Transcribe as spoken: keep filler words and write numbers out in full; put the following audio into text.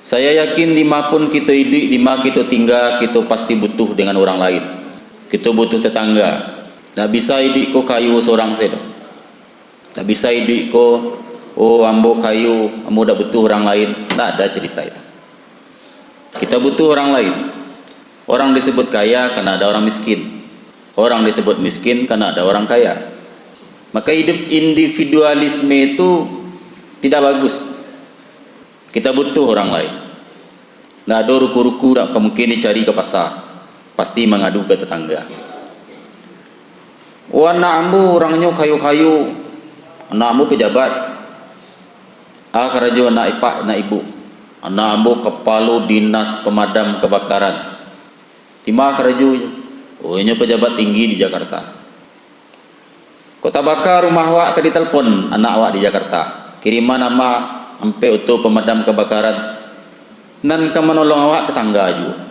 Saya yakin, dima pun kito iduik, dima kito tingga, kito pasti butuh dengan urang lain. Kito butuh tetangga. Ndak bisa iduik ko kayo sorang se doh. Ndak bisa iduik ko, "Oh, ambo kayo, ambo ndak butuh urang lain." Ndak ada cerita itu. Kita butuh urang lain. Urang disebut kaya karena ada urang miskin. Urang disebut miskin karena ada urang kaya. Maka hidup individualisme itu tidak bagus. Kita butuh urang lain. Ndak ado ruku-ruku ndak ka mungkin dicari ka pasa. Pasti mangadu ka tetangga. "Oh, anak ambo urangnyo kayo-kayo, anak ambo pejabat." "A karajo anak ipak, anak ibuk?" "Anak ambo kapalo dinas pemadam kebakaran." "Dima karajonyo?" "Oh, inyo pejabat tinggi di Jakarta." "Kok tabaka rumah awak, ka ditelepon anak awak di Jakarta, kiriman ama ampek oto pemadam kebakaran, nan ka manolong awak tetangga juo."